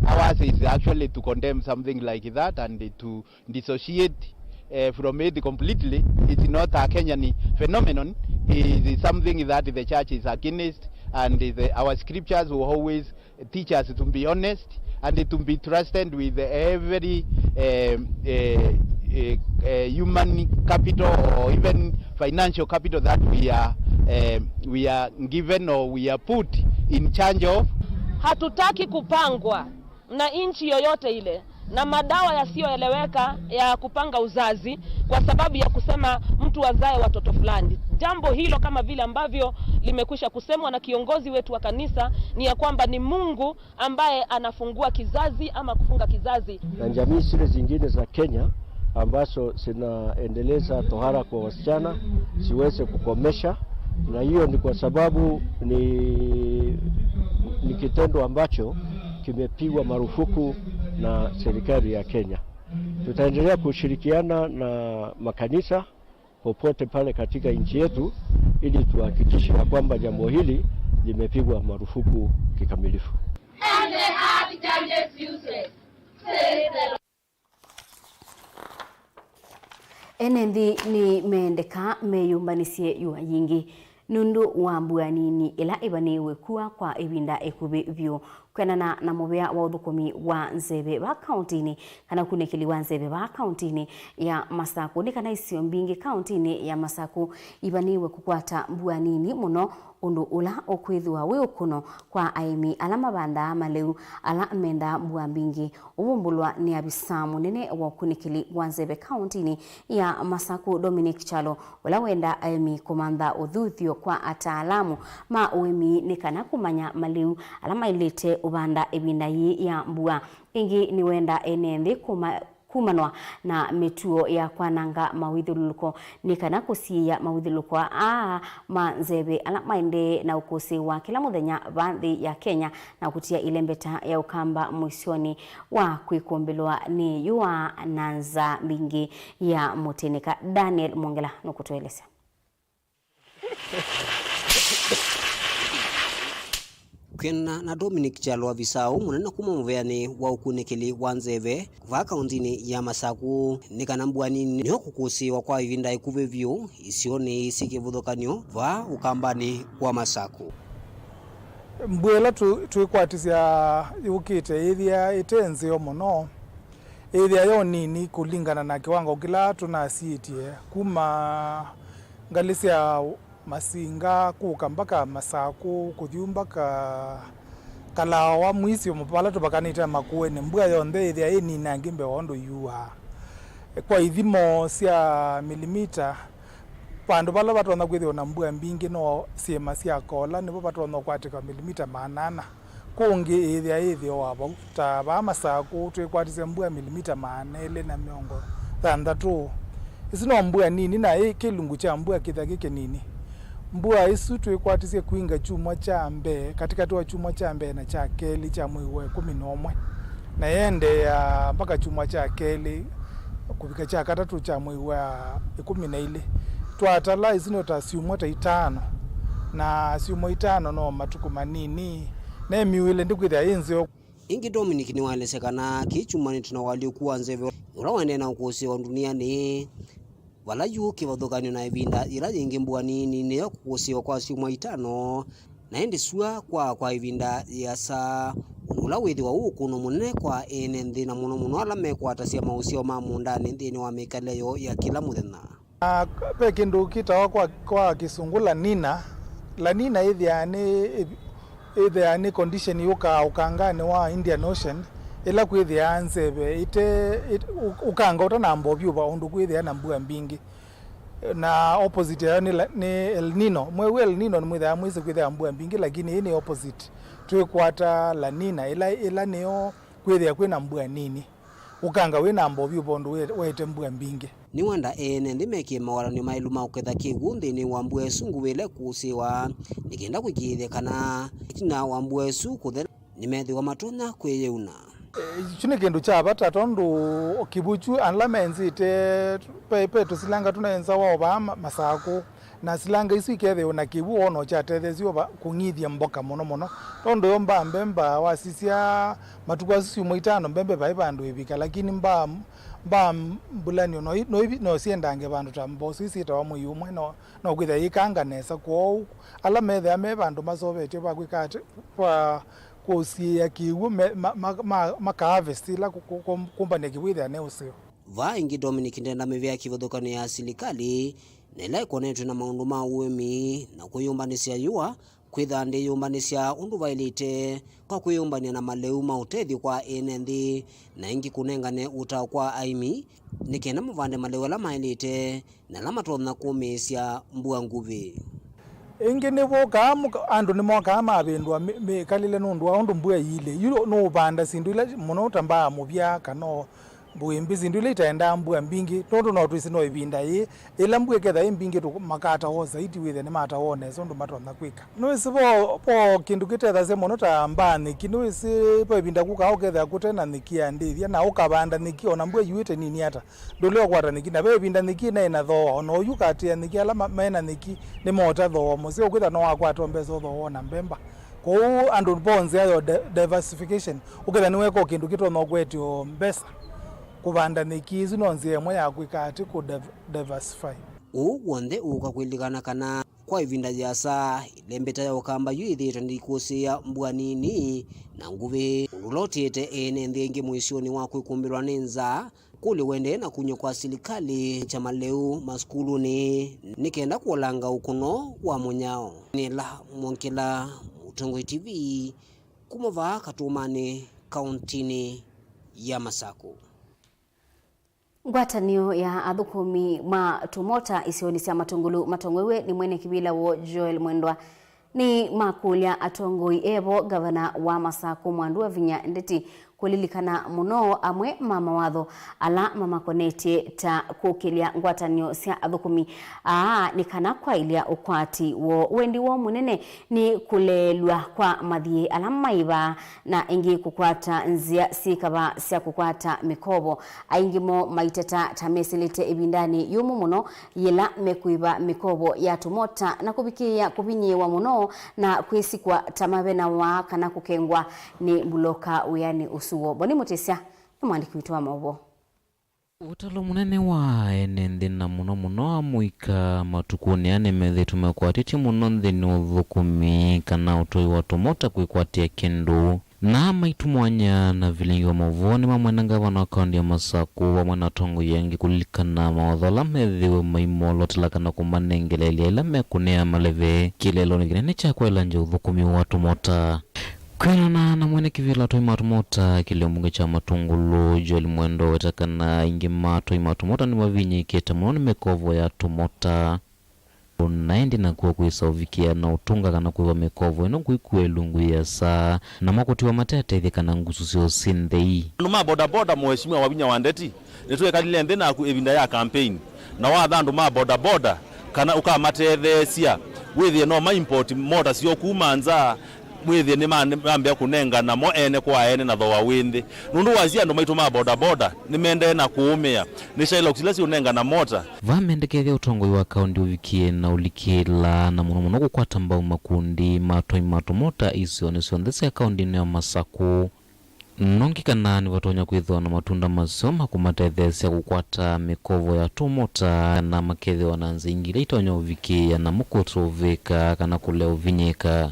Ours is actually to condemn something like that and to dissociate, uh, from it completely. It's not a Kenyan phenomenon. It is something that the church is against, and the, our scriptures will always teach us to be honest and to be trusted with every, um, uh, uh, uh, human capital or even financial capital that we are, um, we are given or we are put in charge of. Hatutaki kupangwa na nchi yoyote ile na madawa yasiyoeleweka ya kupanga uzazi kwa sababu ya kusema mtu azae watoto fulani. Jambo hilo, kama vile ambavyo limekwisha kusemwa na kiongozi wetu wa kanisa, ni ya kwamba ni Mungu ambaye anafungua kizazi ama kufunga kizazi. Na jamii zile zingine za Kenya ambazo zinaendeleza tohara kwa wasichana ziweze kukomesha, na hiyo ni kwa sababu ni, ni kitendo ambacho kimepigwa marufuku na serikali ya Kenya. Tutaendelea kushirikiana na makanisa popote pale katika nchi yetu ili tuhakikishe ya kwamba jambo hili limepigwa marufuku kikamilifu. And the earth judges useless, says the Lord. Ene nthĩ nĩmeendekaa meyũmbanĩsye yũa yingĩ nũndũ wa mbua nini ĩla ĩvanĩĩwe kua kwa ĩvinda ĩkuvĩ vyũ. Kwĩanana na mũvĩa wa ũthũkũmi wa nzeve vaa kaũntĩnĩ, kana ũkunĩkĩli wa nzeve vaa kaũntĩnĩ ya Masakũ, nĩ kana isio mbingĩ kaũntĩnĩ ya Masakũ ivanĩĩwe kũkwata mbua nini mũno, ũndũ ũla ũkwĩthĩwa wĩ ũkũno kwa aĩmi ala mavandaa malĩu ala mendaa mbua mbingĩ. Ũvumbũlwa nĩ avisa mũnene wa ũkunĩkĩli wa nzeve kaũntĩnĩ ya Masakũ, Dominic Kyalo, ũla wenda aĩmi kũmantha ũthuthyo kwa ataalamu ma ũĩmi nĩ kana kũmanya malĩu ala maĩlĩte ũvanda ĩvinda yĩĩ ya mbua. Ĩngĩ nĩwenda ene nthĩ kũma-, kumanwa na mĩtuo ya kwananga mawĩthyũlũlũko nĩ kana kũsiĩĩa mawĩthyũlũlũko aa ma nzeve ala maendee na ũkũsĩĩwa kĩla mũthenya vaa nthĩ ya Kenya na kũtia ĩlembeta ya ũkamba mũisyonĩ wa kwĩkũmbĩlwa nĩ yũa na nzaa mbingĩ ya mũtĩnĩka. Daniel Mwongela nũkũtũelesya. Kwĩanana na Dominic Kyalo, avisaa ũũ mũnene kuma mũvĩanĩ wa ũkunĩkĩli wa nzeve vaa kaũntĩnĩ ya Masakũ, nĩ kana mbua nini nĩyo kũkũsĩĩwa kwa ĩvinda ĩkuvĩ vyũ isionĩ syĩ kĩvathũkany'o vaa ũkambanĩ wa Masakũ. Mbua ĩla tũ-, twĩkwatĩsya yũkĩte ĩthĩa ĩte nzeo mũno, ĩthĩa yo nini kũlingana na kĩwango kĩla tũnasiĩtye, kuma ngalĩ sya Masinga kũka mpaka Masakũ, kũthi mpaka Kalawa, mwisyo vala tũvakanĩte Makueni, mbua yonthe ĩthĩa ĩninangi mbee wa ũndũ yuaa. Kwa ithimo sya milimita, vandũ vala vatonya kwĩthĩwa na mbua mbingĩ no syĩma sya Kola, nĩvo vatonya ũkwatĩka milimita maana ana. Kũngĩ ĩĩthĩa yĩthĩo wa vau, ta vaa Masakũ, twĩkwatisye mbua milimita maana elĩ na mĩongo thanthatũ. Ĩsu no mbua nini, na ĩ kĩlungu kya mbua kĩthya kĩ kĩnini. Mbua ĩsu twĩkwatisye kwinga kyumwa kya mbee, katĩkatĩ wa kyumwa kya mbee na kya kelĩ kya mwei wa ĩkũmi na ũmwe, na yendeea mpaka kyumwa kya kelĩ kũvika kya katatũ kya mwei wa ĩkũmi na ilĩ. Twatala ĩsu nĩ ta syumwa ta itano, na syumwa itano no matukũ manini. Ne miuĩle ndĩkwĩthĩa yĩ nzeo. Ĩngĩ, Dominic nĩwaelesya kana kĩĩ kyumanĩte na ũalyũku wa nzeve ũla waendee na ũkũsĩĩwa ndunianĩ, vala yu kĩvathũkany'o na ĩvinda yĩla yĩngĩ mbua nini nĩyo kũkũsĩĩwa kwa syumwa itano, na ĩndĩ sua kwa, kwa ĩvinda yĩasa, ũndũ ũla wĩthĩwa wĩ ũkũno mũnene kwa ene nthĩ, na mũno mũno ala mekwatasya maũseo ma mũũndanĩ nthĩnĩ wa mĩkalĩle yoo ya kĩla mũthenya. Na ve kĩndũ kĩtawa kwa, kwa Kĩsũngũ La Nina. La Nina ĩthĩaa nĩ, ĩthĩaa nĩ condition yũkaa ũkanganĩ wa Indian Ocean, ĩla kwĩthĩaa nzeve ĩte, ĩte, ũ-, ũkanga ũtanamba ũvyũva ũndũ kwĩthĩaa na mbua mbingĩ. Na opposite yayo nĩ la, nĩ El Nino. Mweũ El Nino nĩmwĩthĩaa mwĩsĩ kwĩthĩaa mbua mbingĩ, lakini ĩĩ nĩ opposite. Twĩkwata La Nina, ĩla, ĩla nĩyo kwĩthĩa kwĩna mbua nini. Ũkanga wĩnamba ũvyũva ũndũ we-, waete mbua mbingĩ. Nĩwenda ene nthĩ mekĩe mawatany'o maĩlu ma kũketha kĩw'ũ nthĩnĩ wa mbua ĩsu nguvĩ ĩla ĩkũsĩĩwa, nĩ kenda kũĩkĩĩthya kana ĩtina wa mbua ĩsu kũthela nĩmethĩwa matonya kwĩyĩuna. Kyu nĩ kĩndũ kya vata tondũ kĩw'ũ kyu ala menzĩte, ve, ve tũsilanga tũnenzawa o vaa ma-, Masakũ, na silanga isu ikethĩwa na kĩw'ũ wona kyatetheesya va kũng'ithya mboka mũno mũno. Tondũ yo mbaa mbemba wasisya matukũ asu syumwa itano mbemba vai vandũ ĩvika, lakini mbaa, mbaa mbulani no, no, no syendange vandũ ta mboso isi syĩtawa mwei ũmwe, no, no kwĩthĩa yĩkanga nesa. Kwoou ala methĩa me vandũ masovetye va kwĩka ati, va kũsiĩĩa kĩw'ũ me, ma, ma, ma, maka harvest ila kũ-, kũ-, kũ-, kũmbany'a kĩw'ũ ĩthĩa ne ũseo. Vaa ĩngĩ Dominic ndenda mĩvĩa kĩvathũkany'o ya silikalĩ, na ĩla ĩkonetw'e na maũndũ ma ũĩmi na kwĩyũmbanĩsya yũa, kwĩthaa ndĩyũmbanĩsya ũndũ vaĩlĩte kwa kwĩyũmbany'a na malĩu ma ũtethyo kwa ene nthĩ, na ĩngĩ kũnengane ũtao kwa aĩmi nĩ kenda mavande malĩu ala maĩlĩte na ala matonya kũmĩĩsya mbua nguvĩ. Ĩngĩ nĩvokaa mũka-, andũ nĩmokaa mavĩndũa mĩ-, mĩkalĩle nũndũ wa ũndũ mbua iilye. Yu nũũvanda syĩndũ ila mũno ta mbaa mũvya kana o mbũĩmbĩ, syĩndũ ila itaendaa mbua mbingĩ, nũndũ no twĩsĩ no ĩvinda yĩĩ, ĩla mbua ĩketha ĩ mbingĩ tũ-, makatawa o zaidi wĩthĩa nĩmatawa o nesa ũndũ matonya kwĩka. Nĩwĩsĩ vo, vo kĩndũ kĩtethasya mũno ta mbaa nyeki, nĩwĩsĩ vo ĩvinda kũkaa ũkethĩa kũte na nyeki ya ndĩthya, na ũkavanda nyeki ona mbua yuĩte nini ata. Ndũlea ũkwata nyeki, na ve ĩvinda nyeki ĩnaĩ na thooa, o na oyu ũkatĩa nyeki, ala ma-, mena nyeki nĩmoota thooa mũseo, ũkwĩtha no wakwata o mbesa ũthooa na mbemba. Kwoou andũ vo nzĩa yo di-, diversification, ũketha nĩweka o kĩndũ kĩtonya ũkwetya o mbesa. Kũvanda nyeki, ĩsu no nzĩa ĩmwe ya kwĩka ati kũ div-, diversify. Ũu w'onthe ũũka kwĩlikana kana kwa ĩvinda yĩasa, ĩlembeta ya ũkamba yu yĩthĩĩtwe ndĩikũsĩĩa mbua nini na nguvĩ, ũndũ ũla ũtiĩte ene nthĩ ĩngĩ mũisyonĩ wa kwĩkumbĩlwa nĩ nzaa. Kũlyo wendee na kunywa kwa silikalĩ kya malĩu masukulunĩ nĩ kenda kũolanga ũkũno wa mũnyao. Nĩ la Mwongela, Mũtongoi T V, kuma vaa Katumanĩ, kauntinĩ ya Masakũ. Ngwatanĩo ya athũkũmi ma tũmota isionĩ sya Matũngũlũ matongoew'e nĩ mwene kĩvĩla woo Joel Mwendwa nĩmakũlya atongoi evo, ngavana wa Masakũ Mwandu Wavinya Ndeti, kũlilikana mũno amwe ma mawatho ala mamakonetye ta kũkĩlya ngwatanĩo sya athũkũmi aa nĩ kana kwaĩlya ũkwati woo. Wendi woo mũnene nĩ kũleelw'a kwa mathiĩ ala maĩvaa na ĩngĩ kũkwata nzĩa syĩkavaa sya kũkwata mĩkovo. Aingĩ moo maiteta ta mesĩlĩte ĩvindanĩ yũmũ mũno yĩla mekũĩva mĩkovo ya tũmota na kũvikĩĩa kũvinyĩĩwa mũno na kwĩsikwa ta mave na waa kana kũkengwa nĩ mbuloka wĩanĩ ũsu woo. Boni Mũtĩsya nĩ mwandĩki witũ wa maũvoo. Ũtalo mũnene wa ene nthĩ na mũno mũno amũika matukũnĩ aa nĩmethĩĩtwe mekwatĩtye mũno nthĩnĩ wa ũthũkũmi kana ũtũi wa tũmota kwĩkwatĩa kĩndũ. Na maitũ mwanya na vilingi wa maũvoo nĩ mamwe na ngavana wa kaũntĩ ya Masakũ vamwe na atongoi angĩ kũlilikana mawatho ala methĩwe maimolotela kana kũmanengeleelya ĩla mekũnea maleve kĩlelonĩ kĩnene kya kwaĩlangya ũthũkũmi wa tũmota. Kwĩanana na mwene kĩvĩla atũi ma tũmota kĩlio mbunge kya Matũngũlũ, Joel Mwendwa, weta kana aingĩ ma atũi ma tũmota nĩmavinyĩĩkĩte mũno nĩ mĩkovo ya tũmota. Na ĩndĩ nakw'o kwĩsa ũvikĩa na ũtũnga kana kwĩva mĩkovo ĩno kwĩkua ĩlungu yĩasa, namo kũtiwa mateatethya kana ngusu syoo syĩ nthei. Andũ ma bodaboda, Mheshimiwa Wavinya wa Ndeti, nĩtwekalile nthĩ naku ĩvinda ya campaign, na watha andũ ma bodaboda kana ũkamatetheesya wĩthĩe no ma import mota syoo kuma nza, mwĩthĩe nĩmambĩa kũnengana mo ene kwa ene na thooa wĩ nthĩ. Nũndũ wasya andũ maitũ ma bodaboda nĩmendee na kũũmĩa nĩ Shylock ila siũnengana mota. Vamendekethya ũtongoi wa kaũntĩ ũvikĩe na ũlikĩla na mũno mũno kũkwata mbau makundi ma atwai ma tũmota isionĩ syonthe sya kaũntĩ ĩno ya Masakũ. Nũngĩ kana nĩvatonya kwĩthĩwa na matunda maseo ma kũmatetheesya kũkwata mĩkovo ya tũmota, na makethĩwa na nzĩa ingĩ ila itonya ũvikĩĩa namo kũtũvĩka kana kũlea ũvinyĩĩka.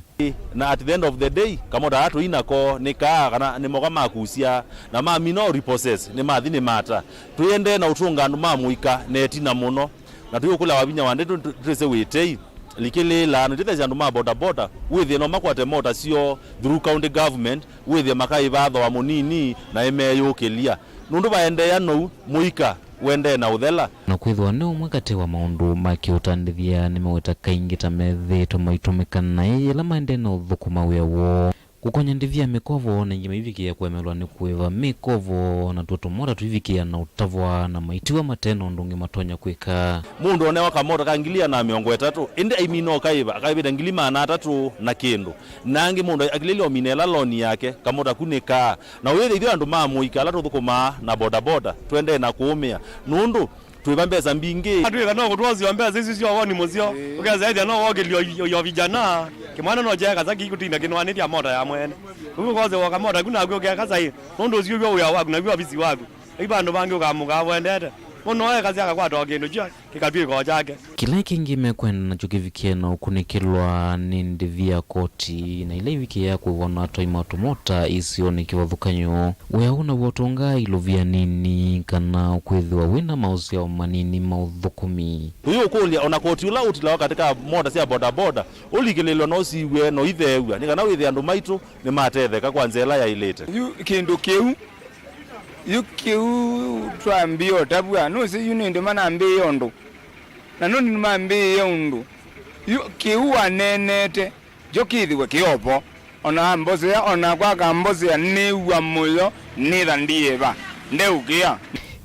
Na at the end of the day, kamota aa tũi nako nĩ kaa kana nĩ moka makusya, na mamina o repossess, nĩ mathi nĩ mata. Tũiendee na ũtũnga andũ ma mũika na ĩtina mũno, na tũiũkũlya Wavinya wa Ndeti tũ-, tũ-, twĩsĩ wĩ tei. Likĩlĩĩla na ũtetheesya andũ ma bodaboda, wĩthĩe no makwate mota syoo through county government, wĩthĩe makaĩva thooa mũnini na ĩmeyũkĩlya. Nũndũ vaendeea nou, mũika wendee na ũthela. Na kwĩthĩwa nĩ ũmwe katĩ wa maũndũ ma kĩũtandĩthya nĩmeweta kaingĩ ta methĩĩtwe maitũmĩka naĩ yĩla maendee na ũthũkũma wĩa woo. Kũkonya ndĩvi ya mĩkovo, na aingĩ maivikĩĩa kũemelwa nĩ kũĩva mĩkovo, na tuo tũmota tũivikĩĩa na ũtavwa na maitiwa mate na ũndũ ũngĩ matonya kwĩka. Mũndũ onewa kamota ka ngili ĩana na mĩongo ĩtatũ, ĩndĩ aimina ũkaĩva, akaĩvĩte ngili maana atatũ na kĩndũ. Na angĩ mũndũ akilĩlya ũmina ĩla loni yake, kamota ku nĩ kaa. Na wĩthĩithyo andũ ma mũika ala tũthũkũmaa na bodaboda, tũendee na kũũmĩa. Nũndũ twĩva mbesa mbingĩ. Atwĩka no kũtwosio mbesa isu sya ũoni mũseo. Ĩĩ. Ũkesa ethĩa no wokĩlio yo vijana. Kĩmwana no kyaeka kasa kĩkũtinda kĩnwanĩthya mota ya mwene. Ũu ũkose woka mota ku naku ũkeka sai. Nũndũ ũsu w'o wĩa waku na w'o ovisi waku. Ai vandũ vangĩ ũkamũkaa wendete. Mũno eka sya akakwata o kĩndũ kyo kĩkatw'ĩka o kyake. Kĩla kĩngĩ mekwenda nakyo kĩvikĩe na ũkunĩkĩlwa nĩ ndĩvi ya koti, na ila ivikĩĩa kũĩvwa na atwai ma tũmota isionĩ kĩvathũkany'o. Wĩa ũũ naw'o ũtũngaa ilovia nini kana kwĩthĩwa wĩ na maũsyao manini ma ũthũkũmi. Ũyũ ũkũlya, ona koti ũla ũtilawa katĩ ka mota sya bodaboda, ũlikĩlĩlwa na ũsiw'e na ũitheew'a, nĩ kana wĩthĩe andũ maitũ nĩmatetheka kwa nzĩa ĩla yaĩlĩte. Yu kĩndũ kĩu, yu kĩu twambie ũtavw'a, nũsĩ yu nĩ ndĩ manambĩĩe ũndũ, na nũndũ nĩmambĩĩe ũndũ, yu kĩu waneenete, kyo kĩthĩwe kĩovo. Ona ambosea, onakwa akambosea, nĩw'a mũyo, nĩtha ndiĩva, ndeũkĩa.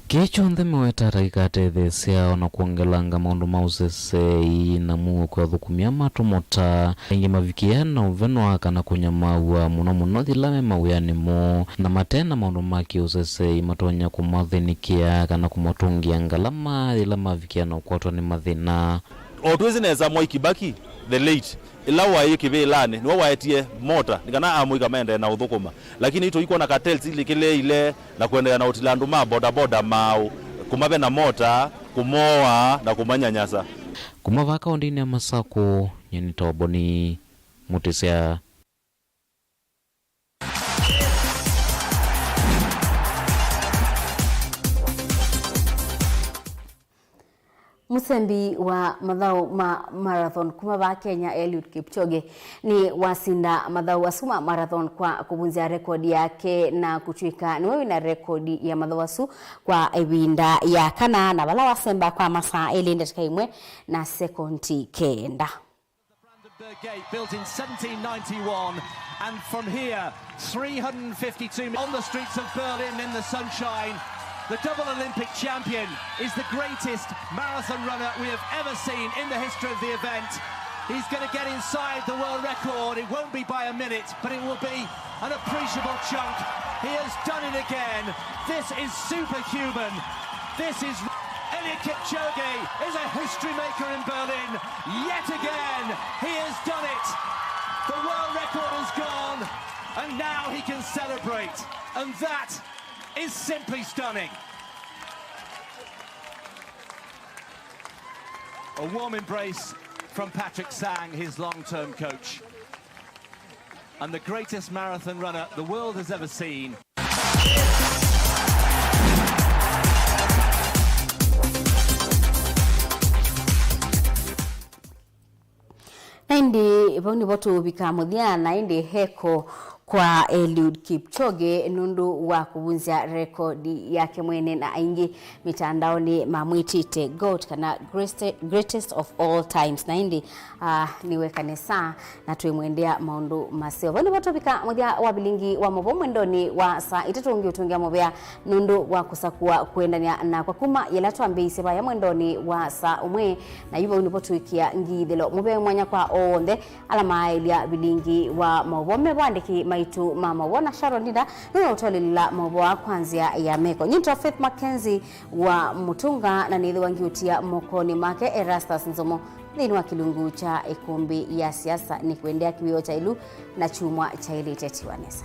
Kĩĩ kyonthe meweta ata kĩkatetheesya ona kwongelanga maũndũ ma ũsesei na mũuo kwĩ athũkũmi aa ma tũmota? Aingĩ mavikĩĩa na ũvenwa kana kũnyamaaw'a, mũno mũno yĩla me mawĩanĩ moo, na mate na maũndũ ma kĩ-ũsesei matonya kũmathĩnĩkĩa kana kũmatũngĩa ngalama yĩla mavikĩa na ũkwatwa nĩ mathĩna. O twĩsĩ nesa Mwai Kibaki, the late, ĩla waĩ kĩvĩlanĩ, nĩwe waetie mota nĩ kana amũika maendee na ũthũkũma. Lakini tũikwona cartels ilikĩlĩĩile na kũendeea na ũtila andũ ma bodaboda maaũ, kũmavena mota, kũmooa na kũmanyanyasa. Kuma vaa kaũndĩnĩ ya Masakũ, nyie nĩtawa Boni Mũtĩsya. Mũsembi wa mathaũ ma marathon kuma vaa Kenya, Eliud Kipchoge, nĩ wasinda mathaũ asu ma marathon kwa kũvunzya rekodi yake na kũtw'ĩka nĩwe wĩna rekodi ya mathaũ asu kwa ĩvinda ya kana, na vala wasemba kwa masaa elĩ, ndatĩka ĩmwe na sekondi kenda. The Brandenburg Gate, built in seventeen ninety-one, and from here, three hundred fifty-two on the streets of Berlin in the sunshine. The double Olympic champion is the greatest marathon runner we have ever seen in the history of the event. He's gonna get inside the world record. It won't be by a minute, but it will be an appreciable chunk. He has done it again. This is superhuman. This is Eliud Kipchoge is a history maker in Berlin. Yet again, he has done it. The world record is gone, and now he can celebrate. And that is simply stunning. A warm embrace from Patrick Sang, his long-term coach, and the greatest marathon runner the world has ever seen. Na ĩndĩ vau nĩvo tũũvika mũthya, na ĩndĩ heko kwa Eliud Kipchoge nũndũ wa kũvunzya rekodi yake mwene, na aingĩ mĩtandaonĩ mamwĩtĩte goat kana greatest, greatest of all times. Na ĩndĩ, ah, nĩweka nesa na twĩmwendea maũndũ maseo. Vau nĩvo tũvika mũthya wa vilingi wa maũvoo mwendonĩ wa saa itatũ. Ũngĩ ũtũngĩa mũvea nũndũ wa kũsakũa kũendanĩa nakwa kuma yĩla twambĩĩisye vaya mwendonĩ wa saa ũmwe. Na yu vau nĩvo twĩkĩa ngiithĩlo. Mũvea mwanya kwa onthe ala maaĩlya vilingi wa maũvoo me vo, andĩki maitũ ma maũvoo na Sharon Ndinda nũnaũtũelelela maũvoo aa kwa nzĩa ya meko. Nyie nĩtawa Faith Mackenzie wa Mũtũnga, na nĩthĩwa ngiũtia mokonĩ make Erastus Nzomo nthĩnĩ wa kĩlungu kya ĩkũmbĩ ya siasa. Nĩkwendea kĩwĩoo kya ĩlu na kyumwa kyaĩlĩte. Tiwa nesa.